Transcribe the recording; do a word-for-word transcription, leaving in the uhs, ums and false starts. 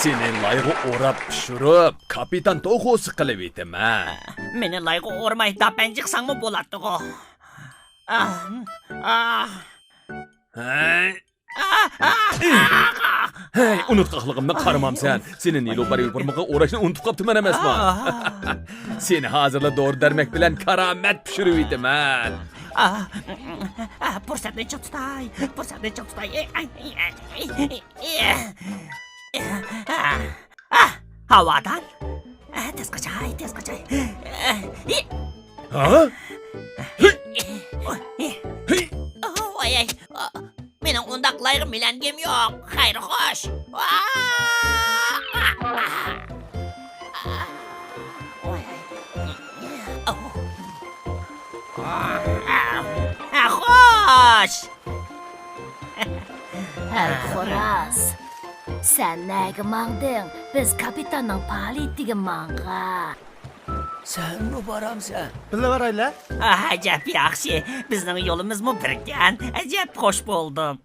سېنى لايغا ئوراپ پىشۇرۇپ، كاپىتان توخۇسى قىلىۋېتىمەن. مېنى لايغا ئورماي داپەنجى قىلساڭمۇ بولاتتىغۇ. ئاھ، ئاھ. ھەي. ئاھ، ئاھ، ئاھ. ھەي، ئۇنتقاقلىقىمنى قارىمامسەن. سېنى نېلۇپەر يوپۇرمىقىغا ئوراشنى ئۇنتۇپ قاپتىمەن ئەمەسمۇ؟ ئاھ. سېنى ھازىرلا دورا دەرمەك بىلەن كارامەت پىشۇرۇۋېتىمەن. ئاھ، ئاھ، پۇرسەتنى چىڭ تۇتاي، پۇرسەتنى چىڭ تۇتاي. ئاي، ئاي، ئاي، ئاي. ئاھ، ھاۋادار. ئاھ، تېز قاچاي، تېز قاچاي. ھا؟ ۋاي، ئاي. مېنىڭ ئۇنداق لايغا مىلەنگىم يوق. خەير خوش. خوش. ھەي خوراز، سەن نەگە ماڭدىڭ؟ بىز كاپىتاننىڭ پائالىيىتىگە ماڭغان. سەنمۇ بارامسەن؟ بىللە بارايلى. ئەجەب ياخشى، بىزنىڭ يولىمىزمۇ بىركەن. ئەجەب خوش بولدۇم.